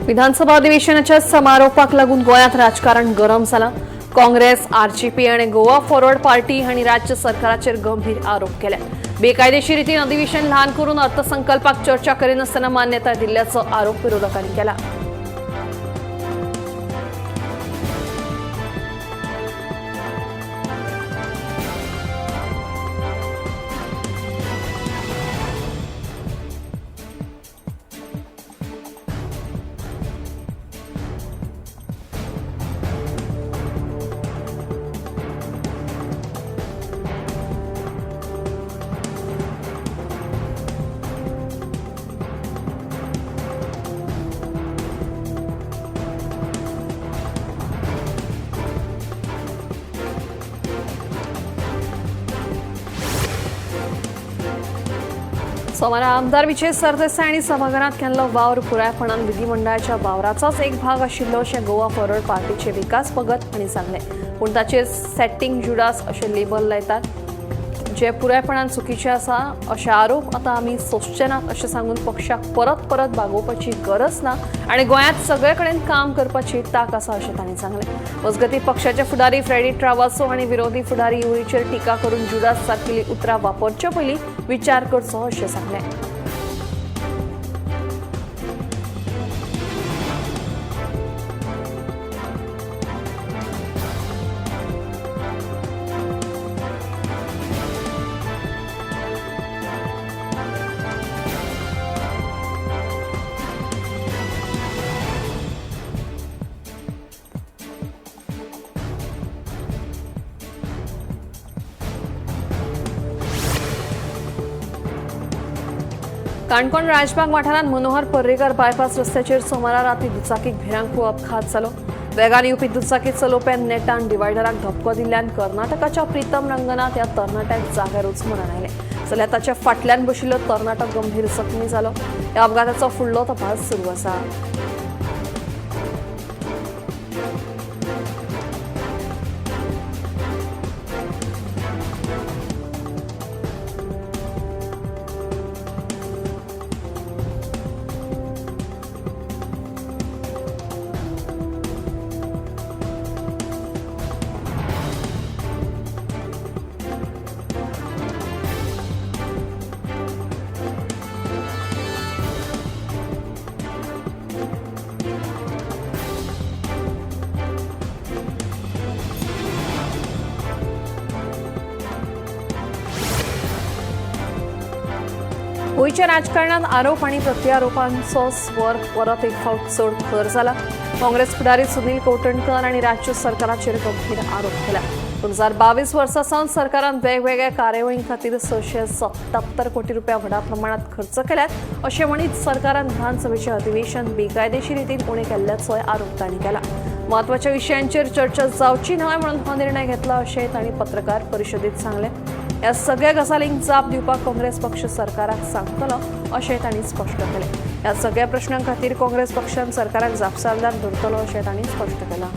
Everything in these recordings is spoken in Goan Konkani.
विधानसभा अधिवेशनाच्या समारोपाक लागून गोंयांत राजकारण गरम जालां. काँग्रेस, आरजीपी आणि गोवा फॉरवर्ड पार्टी हांणी राज्य सरकाराचेर गंभीर आरोप केले. बेकायदेशीर रितीन अधिवेशन ल्हान करून अर्थसंकल्पाक चर्चा करिनासतना मान्यताय दिल्ल्याचो आरोप विरोधकांनी केला. सोमारा आमदार विजय सरदेसाय हांणी सभाघरांत केल्लो वावर पुरायपणान विधिमंडळाच्या वावराचोच एक भाग आशिल्लो अशें गोवा फॉरवर्ड पार्टीचे विकास भगत हांणी सांगलें. पूण ताचेर सेटींग जुडास अशें लेबल लायतात, जे पुरायपणान चुकीचे आसा अशे आरोप आतां आमी सोंसचे नात अशें सांगून पक्षाक परत परत बागोवपाची गरज ना आनी गोंयांत सगळे कडेन काम करपाची तांक आसा अशें तांणी सांगलें. मजगतीं पक्षाचे फुडारी फ्रेडी ट्रावासो आनी विरोधी फुडारी युरीचेर टिका करून जुडास सारकिल्लीं उतरां वापरचे पयलीं विचार करचो अशें सांगलें. काणकोण राजबाग वाठारांत मनोहर पर्रीकर बायपास रस्त्याचेर सोमारा राती दुचाकीक भिरांकूळ अपघात जालो. वेगान येवपी दुचाकी चलोवप्यान नेटान डिवायडराक धपको दिल्ल्यान कर्नाटकाच्या प्रीतम रंगनाथ ह्या तरणाट्याक जाग्यारूच मरण आयलें. जाल्यार ताच्या फाटल्यान बशिल्लो तरणाटो गंभीर जखमी जालो. ह्या अपघाताचो फुडलो तपास सुरू आसा. गोंयच्या राजकारणात आरोप आणि प्रत्यारोपांचो स्वर परत एक फावट चड खर जाला. काँग्रेस फुडारी सुनील कवठणकर आनी राज्य सरकाराचेर गंभीर आरोप केला. 2022 वर्सा सावन सरकारान वेगवेगळ्या कार्यावळीं खातीर 677 कोटी रुपया व्हडा प्रमाणात खर्च केल्यात अशें म्हणीत सरकारान विधानसभेचें अधिवेशन बेकायदेशीर रितीन उणें केल्ल्याचोय आरोप तांणी केला. म्हत्वाच्या विशयांचेर चर्चा जावची न्हय म्हणून हो निर्णय घेतला अशें तांणी पत्रकार परिशदेंत सांगलें. ह्या सगळ्या गजालींक जाप दिवपाक काँग्रेस पक्ष सरकाराक सांगतलो अशें तांणी स्पश्ट केलें. ह्या सगळ्या प्रश्नां खातीर काँग्रेस पक्षान सरकाराक जापसालदार धरतलो अशें तांणी स्पश्ट केलां.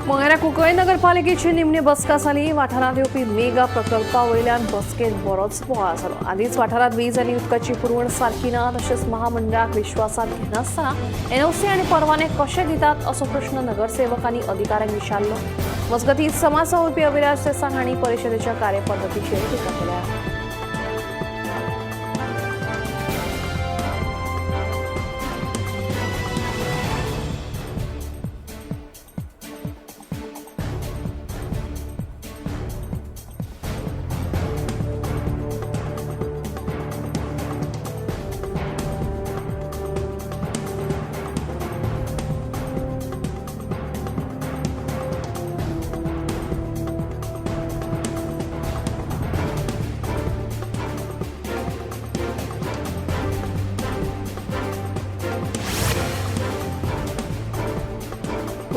मंगेरा कुंकळ्ळे नगरपालिकेची निमणी बसका जाली. वाठारांत येवपी मेगा प्रकल्पा वयल्यान बसकेंत बरोच बोवाळ जालो. आदींच वाठारांत वीज आनी उदकाची पुरवण सारकी ना, तशेंच महामंडळाक विश्वासांत घेनासतना एनओसी आनी परवाने कशे दितात असो प्रश्न नगरसेवक आनी अधिकाऱ्यांक विचारलो. मजगतीं समाज वावुरपी अविराज देसाय हांणी परिशदेच्या कार्यपद्दतीचेर टिका केल्या.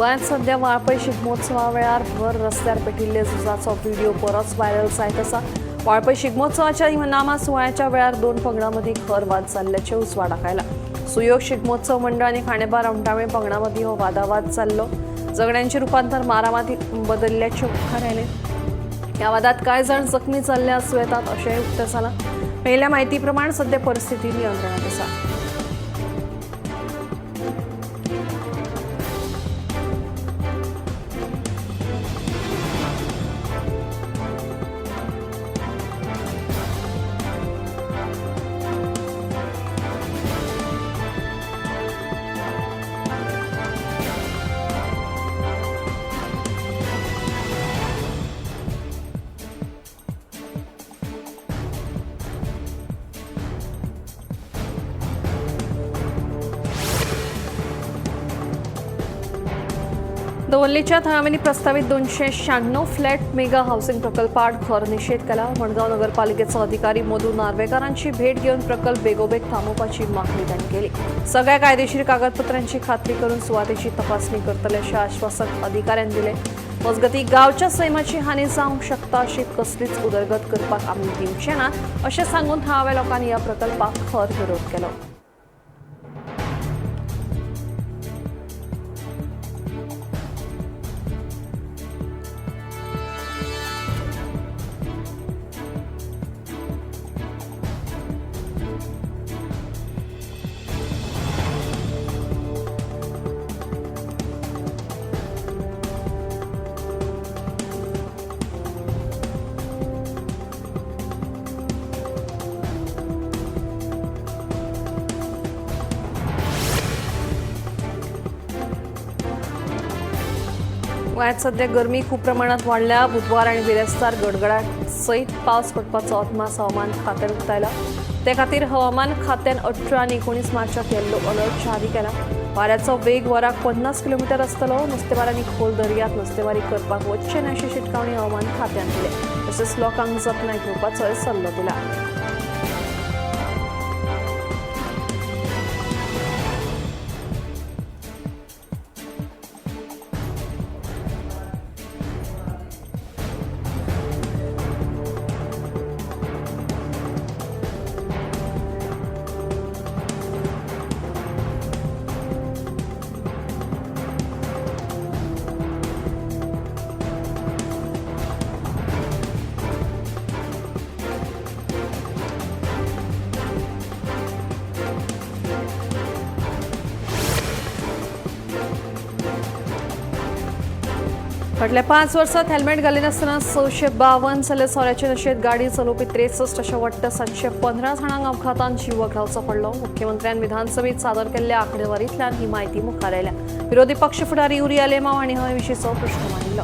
गोंयांत सध्या वाळपय शिगमोत्सवा वेळार भर रस्त्यार पेटिल्ले झुजाचो व्हिडिओ बरोच व्हायरल जायत आसा. वाळपय शिगमोत्सवाच्या नामा सुवाळ्याच्या वेळार दोन पंगडां मदीं खर वाद जाल्ल्याचें उजवाडाक आयला. सुयोग शिगमोत्सव मंडळ आनी खांडेपार औंटावे पंगडां मदीं हो वादावाद जाल्लो. झगड्यांचें रुपांतर मारामारीत बदल्ल्याचें मुखार आयलें. ह्या वादात कांय जाण जखमी जाल्ले आसूं येतात अशेंय उक्तें जालां. मेळिल्ल्या म्हायती प्रमाण सध्या परिस्थिती नियंत्रणांत आसा. दवर्लेच्या थळाव्यांनी प्रस्तावित 296 फ्लॅट मेगा हाऊसिंग प्रकल्पाआड खर निषेध केला. मडगांव नगरपालिकेचो अधिकारी मधू नार्वेकारांची भेट घेवन प्रकल्प बेगोबेग थांबोवपाची मागणी तांणी केली. सगळ्या कायदेशीर कागदपत्रांची खात्री करून सुवातेची तपासणी करतले अशें आश्वासन अधिकाऱ्यांनी दिलें. मजगतीं गांवच्या सैमाची हानी जावंक शकता अशी कसलीच उदरगत करपाक आमी दिवचे ना अशें सांगून थळाव्या लोकांनी ह्या प्रकल्पाक खर विरोध केलो. गोंयांत सध्या गरमी खूब प्रमाणात वाडल्या. बुधवार आनी बिरेस्तार गडगडाट सयत पावस पडपाचो अदमास हवामान खात्यान उक्तायला. ते खातीर हवामान खात्यान 18 आनी 19 मार्चाक येल्लो अलर्ट जारी केला. वाऱ्याचो वेग वराक 50 किलोमिटर आसतलो. नुस्तेमारांनी खोल दर्यांत नुस्तेमारी करपाक वचचें न्हय अशी शिटकावणी हवामान खात्यान दिल्या. तशेंच लोकांक जतनाय घेवपाचोय सल्लो दिला. फाटल्या 5 वर्सात हेल्मेट घालिनासतना 652 जाल्यार सोऱ्याचे नशेंत गाडी चलोवपी 63 अशा वट्ट 715 जाणांक अपघातान जीव वगडावचो पडलो. मुख्यमंत्र्यान विधानसभेत सादर केल्ल्या आंकडेवारींतल्यान ही म्हायती मुखार आयल्या. विरोधी पक्ष फुडारी युरी आलेमाव हांणी हे विशींचो प्रश्न मांडिल्लो.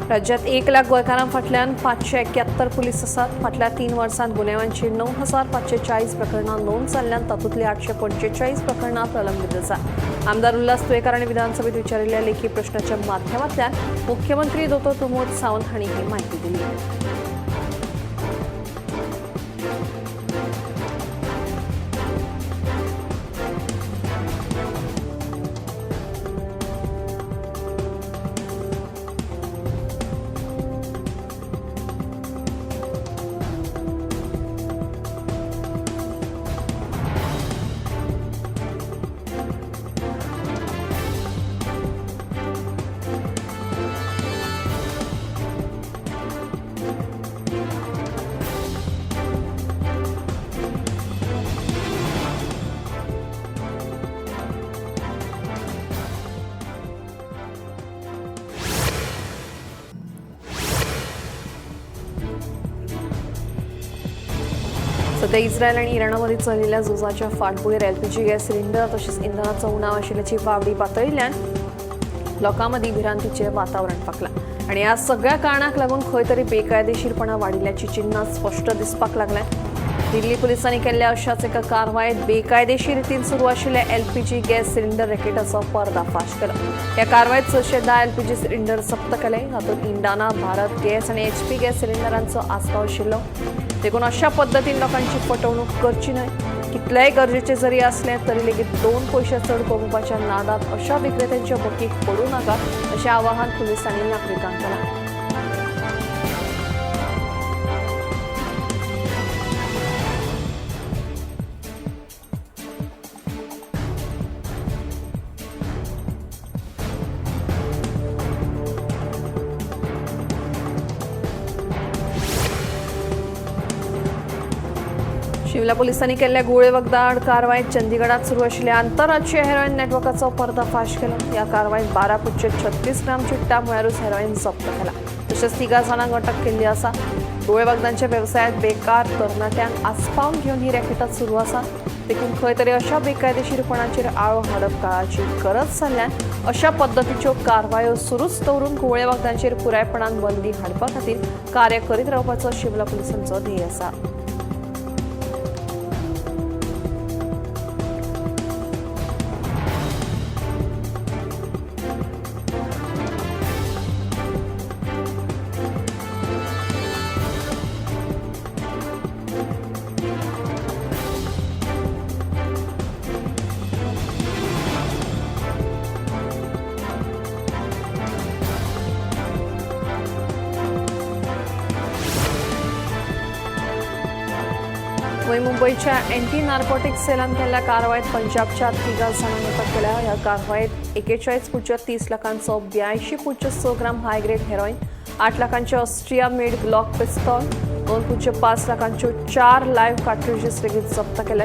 राज्यात 1 लाख गोंयकारां फाटल्यान 571 पुलीस आसात. फाटल्या 3 वर्सांत गुन्यांवांची 9540 प्रकरणां नोंद जाल्ल्यान तातूंतलीं 845 प्रकरणां प्रलंबीत आसा. आमदार उल्हास तुयेंकार हांणी विधानसभेत विचारिल्ल्या लेखी प्रश्नाच्या माध्यमांतल्यान मुख्यमंत्री दोतोर प्रमोद सावंत हांणी ही म्हायती दिली. सध्या इस्रायल आनी इराणा मदीं चलिल्ल्या झुजाच्या फाटभूंयेर एलपीजी गॅस सिलिंडर तशेंच इंधनाचो उणाव आशिल्ल्याची वावडी पातळिल्ल्यान लोकां मदीं भिरांतीचें वातावरण फांकलां आनी ह्या सगळ्या कारणाक लागून खंय तरी बेकायदेशीरपणा वाडिल्ल्याची चिन्हां स्पश्ट दिसपाक लागल्या. दिल्ली पुलिसांनी केल्ल्या अशाच एका कारवायेत बेकायदेशीर रितीन सुरू आशिल्ल्या एलपीजी गॅस सिलिंडर रॅकेटाचो पर्दाफाश केलो. ह्या कारवायेत 610 एलपीजी सिलिंडर जप्त केले. हातूंत इंडाना, भारत गॅस आनी एचपी गॅस सिलिंडरांचो आस्पाव आशिल्लो. देखून अशा पद्दतीन लोकांची फटवणूक करची न्हय. कितलेय गरजेचे जरी असले तरी लेगीत 2 पयशे चड कमोवपाच्या नादात अशा विक्रेत्यांच्या भकीक पडूं नाकात अशें आवाहन पुलिसांनी नागरिकांक केलां. शिमला पोलिसांनी केल्ल्या गोळे वखदां आड कारवायेत चंदीगडात सुरू आशिल्ल्या आंतरराज्य हेरॉइन नेटवर्काचो पर्दाफाश केलो. ह्या कारवायेत 12.36 ग्राम चिट्टा म्हळ्यारूच हेरॉइन जप्त केला. तशेंच 3 जाणांक अटक केल्ली आसा. गोळे वखदांच्या वेवसायांत बेकार तरणाट्यांक आस्पावन घेवन ही रॅकेटां सुरू आसा. देखून खंय तरी अशा बेकायदेशीरपणाचेर आळो हाडप काळाची गरज जाल्ल्यान अशा पद्दतीच्यो कारवायो सुरूच दवरून घुंवळे वखदांचेर पुरायपणान बंदी हाडपा खातीर कार्य करीत रावपाचो शिमला पुलिसांचो ध्येय आसा. मुंबईच्या अँटी नार्कोटिक सेलान केल्ल्या कारवायेत पंजाबच्या 3 जाणांक अटक केल्या. ह्या कारवायेत 41.30 लाखांचो 82.6 ग्राम हाय ग्रेड हेरॉइन, 8 लाखांचे ऑस्ट्रिया मेड ग्लॉक पिस्तॉल, 2.5 लाखांच्यो 4 लायव्ह कार्ट्रिजीस लेगीत जप्त केले.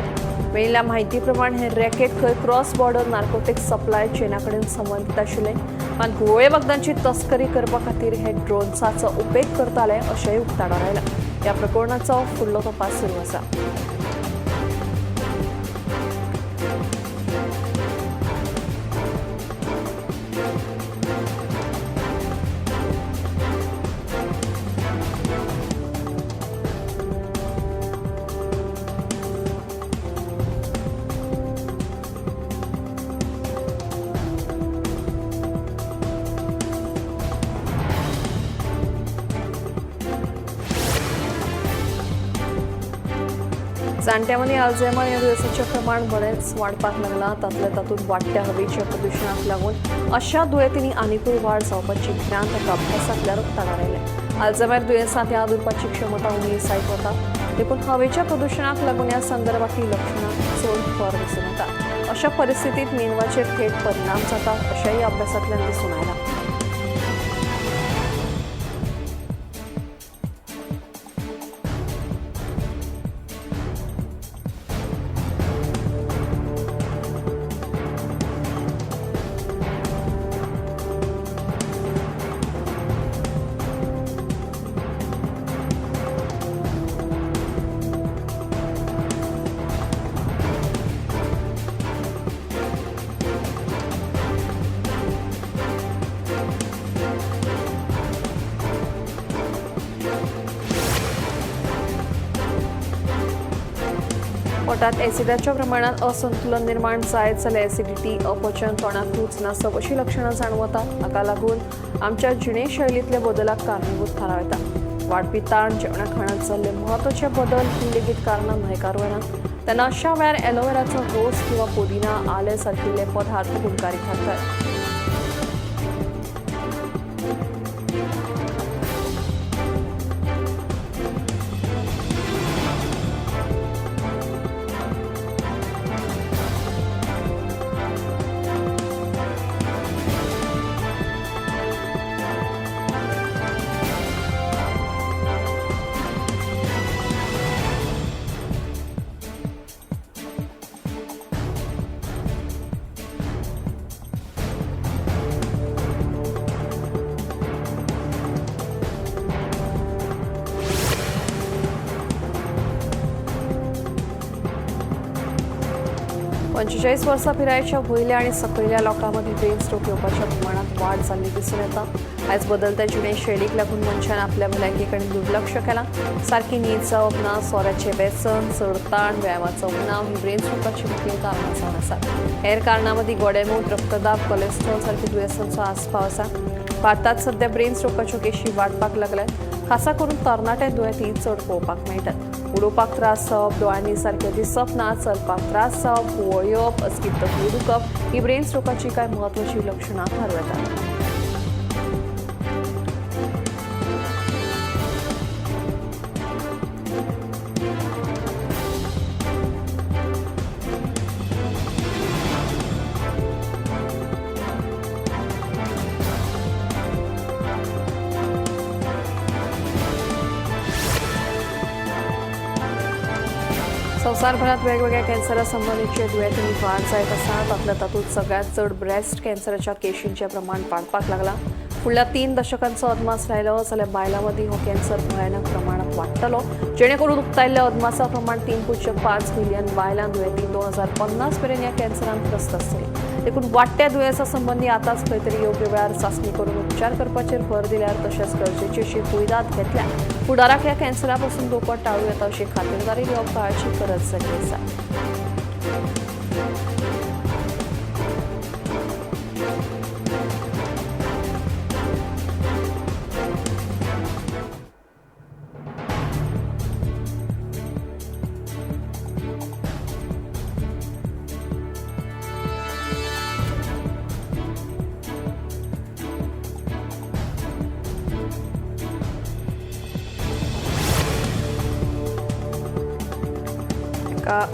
मेळिल्ल्या म्हायती प्रमाण हे रॅकेट खंय क्रॉस बॉर्डर नार्कोटिक सप्लाय चेना कडेन संबंदीत आशिल्लें. मात घुंवळे वखदांची तस्करी करपा खातीर हे ड्रोन्साचो उपेग करताले अशेंय उक्ताडार आयलां. ह्या प्रकरणाचो फुडलो तपास सुरू आसा. जाणट्यांमदीं अल्झायमर ह्या दुयेंसाचें प्रमाण बरेंच वाडपाक लागलां. तातूंतल्या तातूंत वाडट्या हवेच्या प्रदुशणाक लागून अशा दुयेंतींनी आनिकूय वाड जावपाची भिरांत एका अभ्यासांतल्यान उक्ताडार आयल्या. अल्झायमर दुयेंसांत ह्या दुरपाची क्षमता उणी जायत वता. देखून हवेच्या प्रदुशणाक लागून ह्या संदर्भांतलीं लक्षणां चड खर दिसून येता. अशा परिस्थितींत मेंदवाचेर थेट परिणाम जाता अशेंय अभ्यासांतल्यान दिसून आयलां. पोटात ॲसिडाच्या प्रमाणात असंतुलन निर्माण जायत जाल्यार ॲसिडिटी, अपचन, तोंडाक रूच नासप अशी लक्षणां जाणवता. हाका लागून आमच्या जिणेशैलींतल्या बदलाक कारणीभूत थारावं येता. वाडपी ताण, जेवणा खाणांत जाल्ले म्हत्वाचे बदल ही लेगीत कारणां न्हयकारूं येना. तेन्ना अशा वेळार एलोवेराचो रोस किंवा पुदिना, आलें सारकिल्ले पदार्थ गुणकारी थारतात. 45 वर्सां पिरायेच्या वयल्या आनी सकयल्या लोकां मदीं ब्रेन स्ट्रोक येवपाच्या प्रमाणांत वाड जाल्ली दिसून येता. आयज बदलत्या जिणे शैलीक लागून मनशान आपल्या भलायके कडेन दुर्लक्ष केलां. सारकी न्हीद जावप ना, सोऱ्याचें व्यसन, चड ताण, व्यायामाचो उणाव ही ब्रेन स्ट्रोकाची मुखेल कारणां जावन आसात. हेर कारणां मदीं गोडेंमूत, रक्तदाब, कोलेस्ट्रॉल सारकी दुयेंसांचो आस्पाव आसा. भारतांत सध्या ब्रेन स्ट्रोकाच्यो केशी वाडपाक लागल्यात. खासा करून तरणाटे दुयेंती चड पळोवपाक मेळटात. उलोवपाक त्रास जावप, दोळ्यांनी सारकें दिसप ना, चलपाक त्रास जावप, घुंवळ येवप, अचकीत तकली दुखप ही ब्रेन स्ट्रोकाची कांय म्हत्वाचीं लक्षणां थारूं येतात. संवसारभरात वेगवेगळ्या कॅन्सरा संबंदीचे दुयेंतींनी वाड जायत आसा. तातल्या तातूंत सगळ्यांत चड ब्रेस्ट कॅन्सराच्या केशींचें प्रमाण वाडपाक लागलां. फुडल्या 3 दशकांचो अदमास लायलो जाल्यार बायलां मदीं हो कॅन्सर भयानक प्रमाणांत वाडटलो, जेणे करून उक्तायल्ल्या अदमासा प्रमाण 3.5 मिलियन बायलां दुयेंती 2050 मेरेन ह्या कॅन्सरान त्रस्त आसतली. देखून वाडट्या दुयेंसा संबंदी आतांच खंय तरी योग्य वेळार चांचणी करून उपचार करपाचेर भर दिल्यार तशेंच गरजेची अशी कुयदाद घेतल्यार फुडाराक ह्या कॅन्सरा पसून धोको टाळूं येता अशी खात्रीदारी दिवप काळाची गरज जाल्ली आसा. एका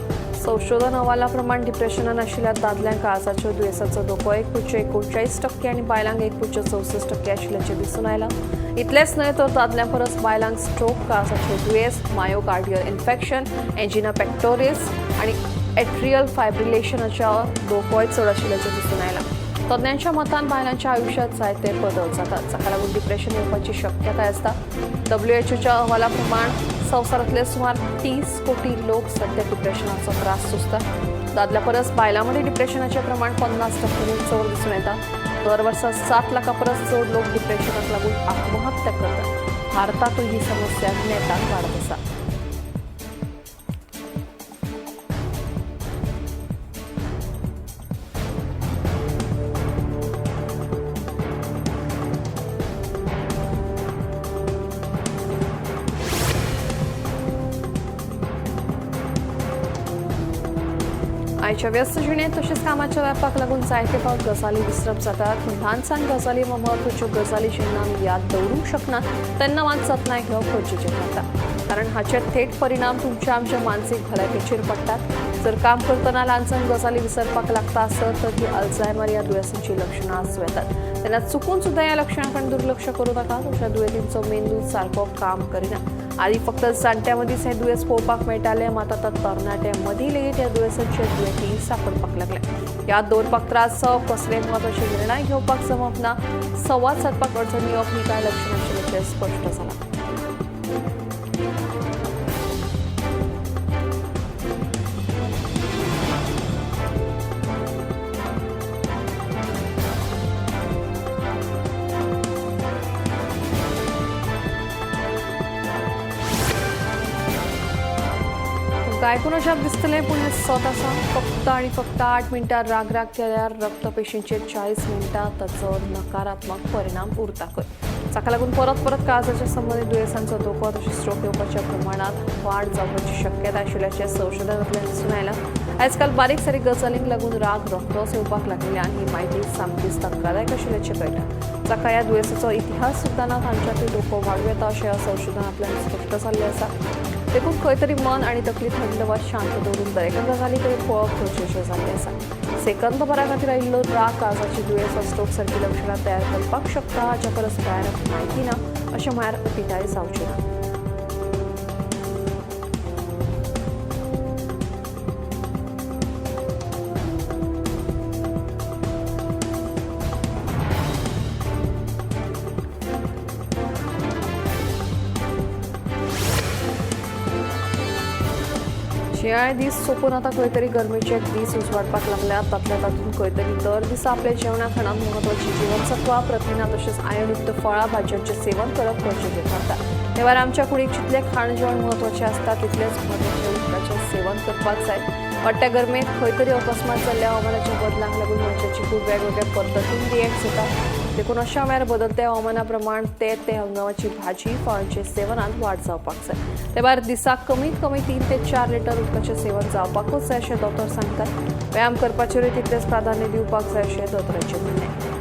संशोधन अहवाला प्रमाण डिप्रेशनान आशिल्ल्या दादल्यांक काळजाच्यो दुयेंसाचो धोको 1.39% आनी बायलांक 1.64% आशिल्ल्याचें दिसून आयलां. इतलेंच न्हय तर दादल्यां परस बायलांक स्ट्रोक, काळजाचें दुयेंस, मायोकार्डियल इन्फेक्शन, एन्जिना पेक्टोरिस आनी एट्रियल फायब्रिलेशनाच्या धोकोय चड आशिल्ल्याचें दिसून आयलां. तज्ञांच्या मतान बायलांच्या आयुश्यांत जायते बदल जातात, जाका लागून डिप्रेशन येवपाची शक्यताय आसता. डब्ल्यूएचओच्या अहवाला प्रमाण संवसारांतले सुमार 30 कोटी लोक सध्या डिप्रेशनाचो त्रास सोंसतात. दादल्या परस बायलां मदीं डिप्रेशनाचें प्रमाण 50% चड दिसून येता. दर वर्सा 7 लाखां परस चड लोक डिप्रेशनाक लागून आत्महत्या करतात. भारतांतूय ही समस्या नेटान वाडत आसा. आयच्या व्यस्त जिणेंत तशेंच कामाच्या व्यापाक लागून जायते फावट गजाली विसरप जातात. पूण ल्हान सान गजाली वा म्हत्वाच्यो गजाली जेन्ना आमी याद दवरूंक शकना तेन्ना मात जतनाय घेवप गरजेचें थारता, कारण हाचे थेट परिणाम तुमच्या आमच्या मानसीक भलायकेचेर पडटात. जर काम करतना ल्हान सान गजाली विसरपाक लागता आसत तर ही अल्झायमर ह्या दुयेंसांची लक्षणां आसूं येतात. तेन्ना चुकून सुद्दां ह्या लक्षणां कडेन दुर्लक्ष करूं नाका. तुमच्या दुयेंतींचो मेंदू सारको काम करिना. आदी फक्त जाणट्यां मदींच हें दुयेंस पळोवपाक मेळटालें, मात आतां तरणाट्यां मदीं लेगीत ह्या दुयेंसाचे दुयेंती सांपडपाक लागले. याद दवरपाक त्रास जावप, कसलेय म्हत्वाचे निर्णय घेवपाक जमप ना, संवाद सादपाक अडचणी येवप ही कांय लक्षणां आशिल्ल्याचें स्पश्ट जालां. तुमकां आयकून अजाप दिसतलें, पूण हें सत आसा. फक्त आनी फक्त 8 मिनटां राग राग केल्यार रक्तपेशींचेर 40 मिनटां ताचो नकारात्मक परिणाम उरता खंय, जाका लागून परत परत काळजाच्या संबंदीत दुयेंसांचो धोको तशेंच स्ट्रोक येवपाच्या प्रमाणांत वाड जावपाची शक्यताय आशिल्ल्याचें संशोधनांतल्यान दिसून आयलां. आयजकाल बारीक सारीक गजालींक लागून राग रोखडोच येवपाक लागिल्ल्यान ही म्हायती सामकीच धक्कादायक आशिल्ल्याचें कळटा. जाका ह्या दुयेंसाचो इतिहास सुद्दां ना तांच्यातूय धोको वाडूं येता अशें ह्या संशोधनांतल्यान स्पश्ट जाल्लें आसा. देखून खंय तरी मन आनी तकली थंड वा शांत दवरून दरेका गजाली कडेन पळोवप गरजेचें जाल्लें आसा. सेकंदभरा खातीर आयिल्लो राग काळजाची दुयेंस वा स्ट्रोक सारकी लक्षणां तयार करपाक शकता, हाच्या परस भयानक म्हायती ना अशें म्हळ्यार अतिताय जावची ना. शिंयाळे दीस सोंपून आतां खंय तरी गरमेचे दीस उजवाडपाक लागल्यात. तातल्या तातूंत खंय तरी दर दिसा आपल्या जेवणा खाणांत म्हत्वाची जीवनसत्वां, प्रथिनां तशेंच आयर्नयुक्त फळां भाजयांचें सेवन करप गरजेचें थारता. ते भायर आमच्या कुडीक जितलें खाण जेवण म्हत्वाचें आसता तितलेंच म्हत्वाचें उदकाचें सेवन करपाक जाय. वाडट्या गरमेंत खंय तरी अकस्मात जाल्ल्या हवामानाच्या बदलांक लागून मनशाची कूड वेगवेगळ्या पद्दतीन रिएक्ट जाता. देखून अशा वेळार बदलत्या हवामाना प्रमाण ते ते हंगामाची भाजी फळांचे सेवनांत वाड जावपाक जाय. ते भायर दिसाक कमीत कमी 3 ते 4 लिटर उदकाचें सेवन जावपाकूच जाय अशें दोतोर सांगतात. व्यायाम करपाचेरूय तितलेंच प्राधान्य दिवपाक जाय अशें दोतोरांचें म्हणणें.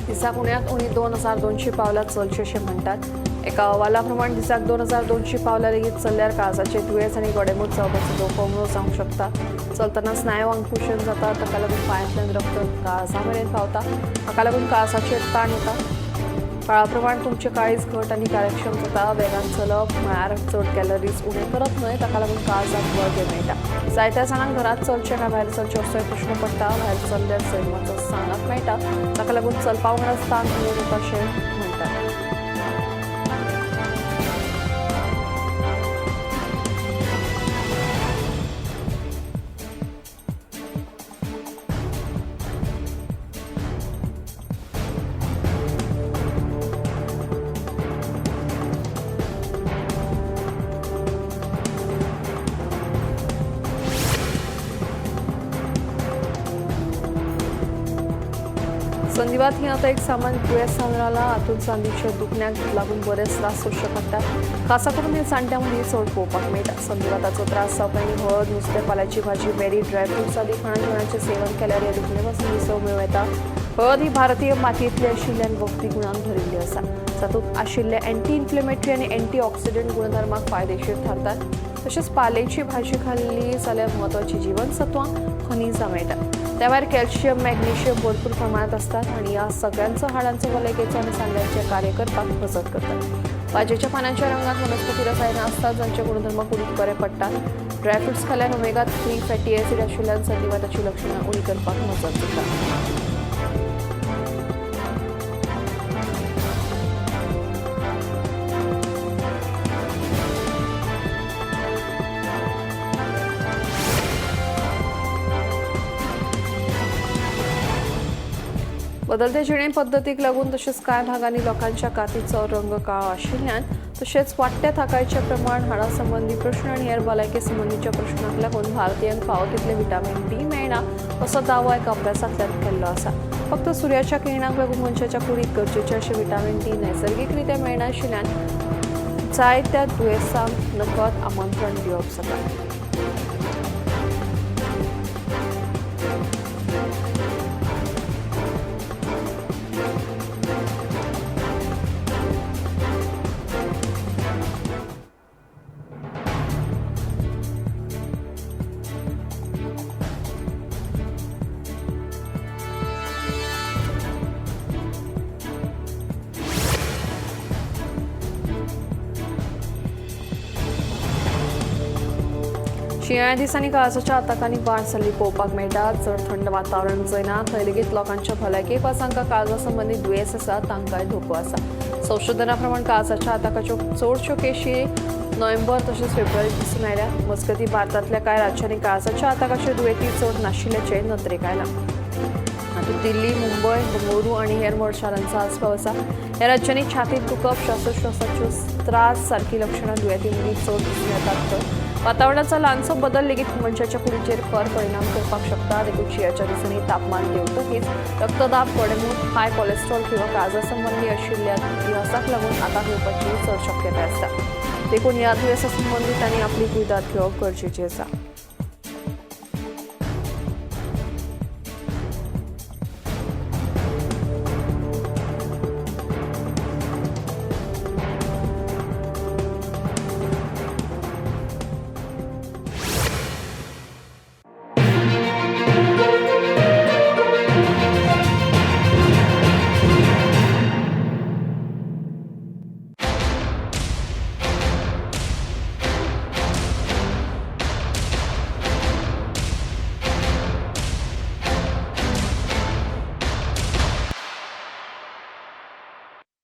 दिसाक उण्यात उणी 2200 पावलां चलचें अशें म्हणटात. एका अहवाला प्रमाण दिसाक 2200 पावलां लेगीत चल्ल्यार काळजाचे दुयेंस आनी गोडेंमूत जावपाचो धोको उणो जावंक शकता. चलतना स्नायू आंकुशन जाता, ताका लागून पांयांतल्यान रक्त काळजा मेरेन पावता. हाका लागून काळजाचेर ताण येता. काळा प्रमाण तुमचें काळीज घट आनी कार्यक्षम जाता. वेगान चलप म्हळ्यार चड कॅलरीज उणें करप न्हय, ताका लागून काळजाक बळगें मेळटा. जायत्या जाणांक घरांत चलचें काय भायर चलचें असोय प्रश्न पडटा. भायर चल्ल्यार सैमाचो सांगात मेळटा, ताका लागून चलपा वांगडाच ताण उणो जाता अशें म्हणटात. संधिवात ही आतां एक सामान्य दुयेंस जावन रावलां. हातूंत सांधीच्या दुखण्याक लागून बरेच त्रास सोंसचे पडटात. खासा करून हे जाणट्यां मदीं चड पळोवपाक मेळटा. संधिवाताचो त्रास जावप्यांनी हळद, नुस्तें, पाल्याची भाजी, बेरी, ड्रायफ्रुट्स आदी खाणां जेवणाचें सेवन केल्यार ह्या दुखणे पासून विसव मेळूं येता. हळद ही भारतीय मातयेंतली आशिल्ल्यान वखदी गुणान भरिल्ली आसा. तातूंत आशिल्ले एंटी इन्फ्लेमेटरी आनी एंटी ऑक्सिडंट गुणधर्माक फायदेशीर थारतात. तशेंच पालेची भाजी खाल्ली जाल्यार म्हत्वाची जीवनसत्वां, खनिजां मेळटात. त्या भायर कॅल्शियम, मॅग्नेशियम भरपूर प्रमाणांत असतात आणि ह्या सगळ्यांचो हाडांचो भलायकेचो आनी सांध्यांचें कार्य करपाक मजत करतात. भाजयेच्या पानांच्या रंगात वनस्पती रसायनां आसतात जांचे गुणधर्म कुडीक बरे पडटात. ड्रायफ्रुट्स खाल्यार ओमेगा 3 फॅटी ॲसिड आशिल्ल्यान संधिवाताची लक्षणां उणी करपाक मजत जाता. बदलते जिणे पद्दतीक लागून तशेंच कांय भागांनी लोकांच्या कातीचो रंग काळो आशिल्ल्यान तशेंच वाडट्या थाकायचें प्रमाण, हाडा संबंदी प्रश्न आनी हेर भलायके संबंदीच्या प्रश्नांक लागून भारतीयांक फावो तितलें विटामीन डी मेळना असो दावो एका अभ्यासांतल्यान केल्लो आसा. फक्त सुर्याच्या किरणांक लागून मनशाच्या कुडीक गरजेचें अशें विटामीन डी नैसर्गिकरित्या मेळनाशिल्ल्यान जायत्या दुयेंसांक नकद आमंत्रण दिवप जाता. शिंयाळ्या दिसांनी काळजाच्या आताकांनी वाड जाल्ली पळोवपाक मेळटा. चड थंड वातावरण जंय थंय लेगीत लोकांच्या भलायकेक वा जांकां काळजा संबंदीत दुयेंस आसा तांकांय धोको आसा. संशोधना प्रमाण काळजाच्या आताकाच्यो चडश्यो केशी नोव्हेंबर तशेंच फेब्रुवारीत दिसून आयल्या. मजगतीं भारतांतल्या कांय राज्यांनी काळजाच्या आताकाच्यो दुयेंती चड नाशिल्ल्याचें नदरेक आयलां. हातूंत दिल्ली, मुंबय, बंगळुरू आनी हेर व्हड शारांचो आस्पाव आसा. ह्या राज्यांनी छातीत दुखप, श्वासोश्वासाच्यो त्रास सारकी लक्षणां दुयेंती मदीं चड दिसून येतात. तर वातावरणाचो ल्हानसो बदल लेगीत मनशाच्या कुडीचेर खर परिणाम करपाक शकता. देखून शिंयाच्या दिसांनी तापमान देंवतकीच रक्तदाब, गोडेंमूत, हाय कोलेस्ट्रॉल किंवा काळजा संबंदी आशिल्ल्या दुयेंसाक लागून आताक येवपाची चड शक्यताय आसता. देखून ह्या दुयेंसा संबंदी तांणी आपली कुयदाद घेवप गरजेची आसा.